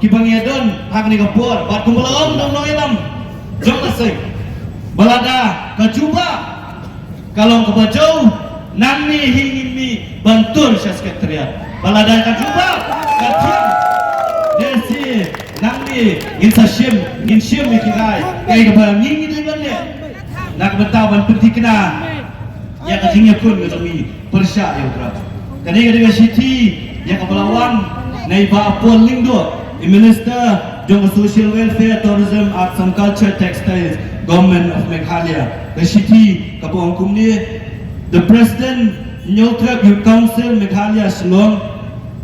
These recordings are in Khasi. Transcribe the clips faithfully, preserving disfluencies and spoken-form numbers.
kiba ngi ïa don ha kane ka por, bad kumba la ong da u nongïalam jong ka seng, ba lada ka jubab ka long kaba jew, nangne hi ngin mih ban tur sha Secretariat. Ba lada ka jubab ka thiang, te shi nangne ngin sa shim, ngin shim ïa ki rai kaei kaba ngi ngi dei ban leh na ka bynta ban pynthikna ïa ka jingïakhun ka jong ngi pyrshah ïa u drak. Kane ka dei ka shithi ïa kaba la wan na i Bah Paul Lyngdoh, i Minister jong ka Social Welfare, Tourism, Arts and Culture, Textiles, Government of Meghalaya. Ka shithi kaba ong kumne: The President, Hynñiewtrep Youth Council Meghalaya, Shillong.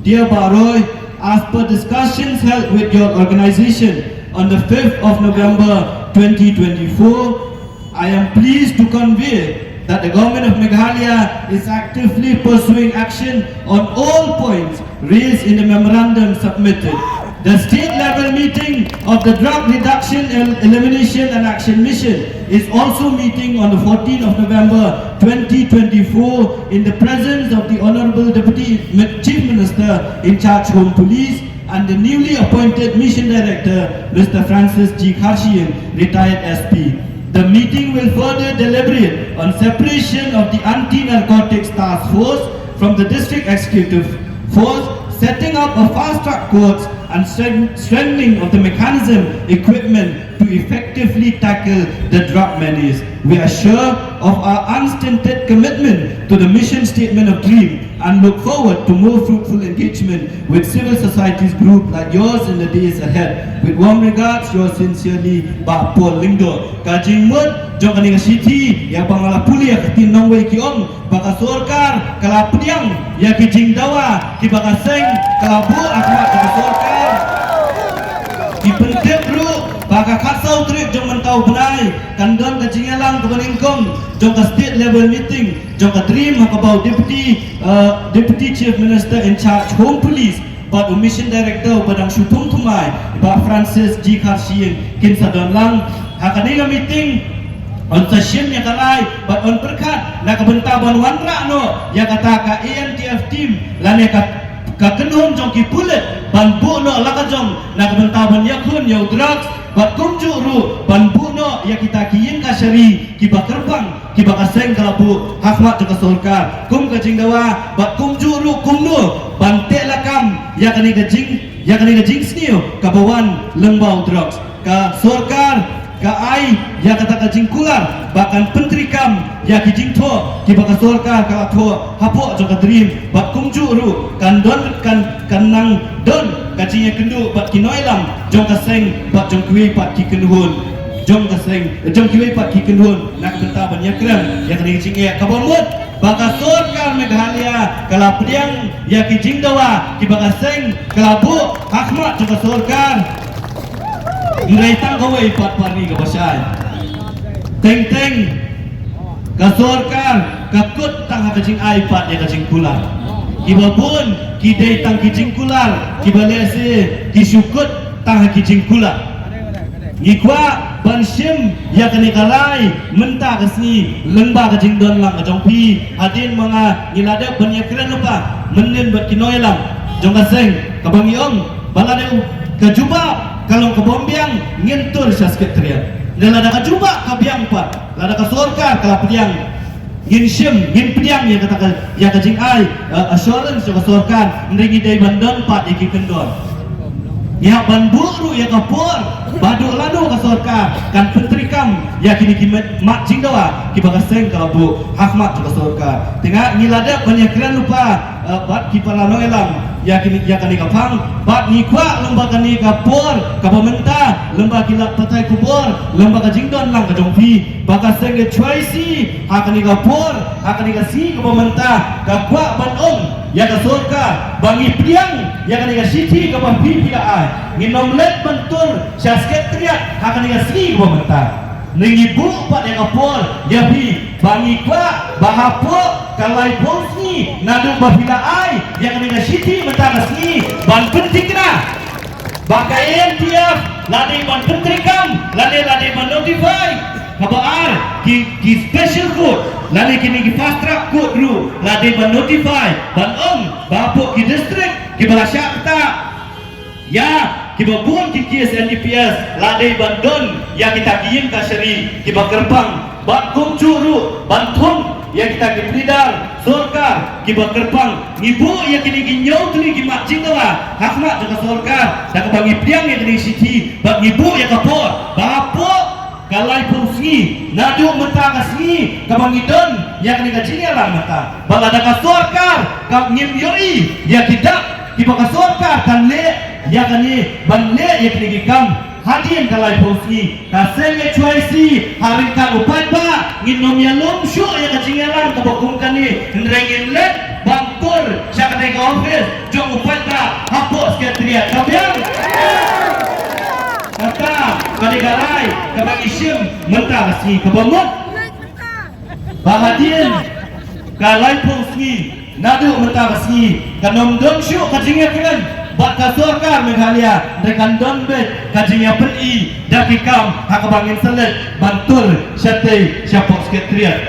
Dear Bah Roy, as per discussions held with your organization on the fifth of November twenty twenty-four, I am pleased to convey that the Government of Meghalaya is actively pursuing action on all points raised in the memorandum submitted. The state level meeting of the Drug Reduction, El- Elimination and Action Mission is also meeting on the fourteenth of November twenty twenty-four in the presence of the Honorable Deputy Mi- Chief Minister in charge Home Police and the newly appointed Mission Director, Mister Francis G Kharshiing, retired S P. The meeting will further deliberate on separation of the Anti-Narcotics Task Force from the District Executive Force, setting up a fast-track courts and strength- strengthening of the mechanism equipment to effectively tackle the drug menace. We are sure of our unstinted commitment to the mission statement of DREAM and look forward to more fruitful engagement with civil societies group like yours in the days ahead. With warm regards, yours sincerely, Bah Paul Lyngdoh. Ka jingmut jong kane ka shithi ïa ba nga la pule ïa ka ktien nongwei ki ong ba ka sorkar ka la pdiang ïa ki jingdawa kiba ka seng ka la buh ha khmat ka sorkar. Ki pyntip ruh ba ka khatsaw tarik jong mynta u bnai kan don ka jingïalang kaba nyngkong jong ka state level meeting jong ka DREAM ha kaba u Deputy, uh, Deputy Chief Minister in charge Home Police bad u Mission Director uba dang shu thung thymmai, Bah Francis G Kharshiing, kin sa don lang ha kane ka meeting. Yn sa shim ïa ka rai bad yn pyrkhat na ka bynta ban wanrah noh ïa kata ka A N T F team lane ka, ka kynhun jong ki pulit ban buh noh la ka jong na ka bynta ban ïakhun ïa u drugs, bad kumjuh ruh ban buh noh ïa kita ki ïing kashari kiba kyrpang kiba ka seng ka la buh ha khmat jong ka sorkar kum ka jingdawa, bad kumjuh ruh kumno ban teh lakam ïa kane ka jing, ïa kane ka jingsniew kaba wan lyngba u drugs. Ka sorkar ka ai ïa kata ka jingkular ba kan pyntreikam ïa ki jingthoh kiba ka sorkar ka la thoh hapoh jong ka DREAM, bad kumjuh ruh kan don, kan, kan nang don ka jingïakynduh bad ki nongïalam jong ka seng bad jong kiwei pat ki kynhun jong ka seng, jong kiwei pat ki kynhun na ka bynta ban ïakren ïa kane ka jingeh. Kaba mut ba ka sorkar Meghalaya ka la pdiang ïa ki jingdawa kiba ka seng ka la buh ha khmat jong ka sorkar. Hynrei tang kawei pat, parni kaba shai, teng teng ka sorkar ka kut tang ha ka jingai pat ïa ka jingkular. Kiba bun ki dei tang ki jingkular kiba lehse ki shu kut tang ha ki jingkular. Ngi kwah ban shim ïa kane ka rai mynta ka sngi lyngba ka jingdon lang ka jong phi. Hadien ma nga ngi la dep ban ïakren lypa mynnin bad ki nongïalam jong ka seng, kaba ngi ong ba lada ka jubab ka long ka bym biang, ngin tur sha Secretariat. Lada ka jubab ka biang pat, lada ka sorkar ka la pdiang, ngin shim, ngin pdiang ïa kata ka, ïa ka jingai, eh, assurance jong ka sorkar. Hynrei ngi dei ban don pat ïa ki kyndon. Ngi hap ban buh ruh ïa ka por ba haduh lano ka sorkar kan pyntreikam ïa kine ki mat, mat jingdawa kiba ka seng ka la buh ha khmat jong ka sorkar. Te nga, ngi la dep ban ïakren lypa, eh, bad ki para nongïalam ïa kine, ïa kane ka phang, bad ngi kwah lyngba kane ka por kaba mynta, lyngba ki lad pathai khubor, lyngba ka jingdon lang ka jong phi, ba ka seng H Y C ha kane ka por, ha kane ka sngi kaba mynta, ka kwah ban ong ïa ka sorkar ba ngi pdiang ïa kane ka shithi kaba phi phi la ai. Ngin ym leit ban tur sha Secretariat ha kane ka sngi kaba mynta. Ngi buh pat ïa ka por ïa phi ba ngi kwah ba hapoh ka laiphew sngi naduh ba phi la ai ïa kane ka shithi mynta ka sngi ban pynthikna ba ka A N T F la dei ban pyntreikam lane la dei ban notify. Kaba ar, ki, ki special court lane kine ki fast track court ruh la dei ban notify ban ong ba hapoh ki district kiba la shah ktah ïa Kiba bun ki case N D P S la dei ban don ïa kita ki ïing kashari kiba kyrpang, bad kumjuh ruh ban thung ïa kita ki pynïadei sorkar kiba kyrpang. Ngi buh ïa kine ki hynñiew tylli ki mat jingdawa ha khmat jong ka sorkar da kaba ngi pdiang ïa kine ki shithi, bad ngi buh ïa ka por ba hapoh ka laiphew sngi naduh mynta ka sngi kaba ngi don ïa kane ka jingïalang mynta, ba lada ka sorkar ka ngim ïohi ïa ki dak kiba ka sorkar kan leh ïa kane, ban leh ïa kine ki kam hadien ka laiphew sngi, ka seng H Y C ha ryngkat u paidbah ngin nym ïalum shuh ïa ka jingïalang kaba kum kane, hynrei ngin leit ban tur sha kane ka office jong u paidbah hapoh Secretariat. Ka biang? Kata ka dei ka rai kaba ngi shim mynta ka sngi. Kaba mut ba hadien ka laiphew sngi naduh mynta ka sngi kan nym don shuh ka jingïakren bad ka sorkar Meghalaya, hynrei kan don beit ka jingïapyni da ki kam ha kaba ngin sa leit ban tur shatei shapoh Secretariat.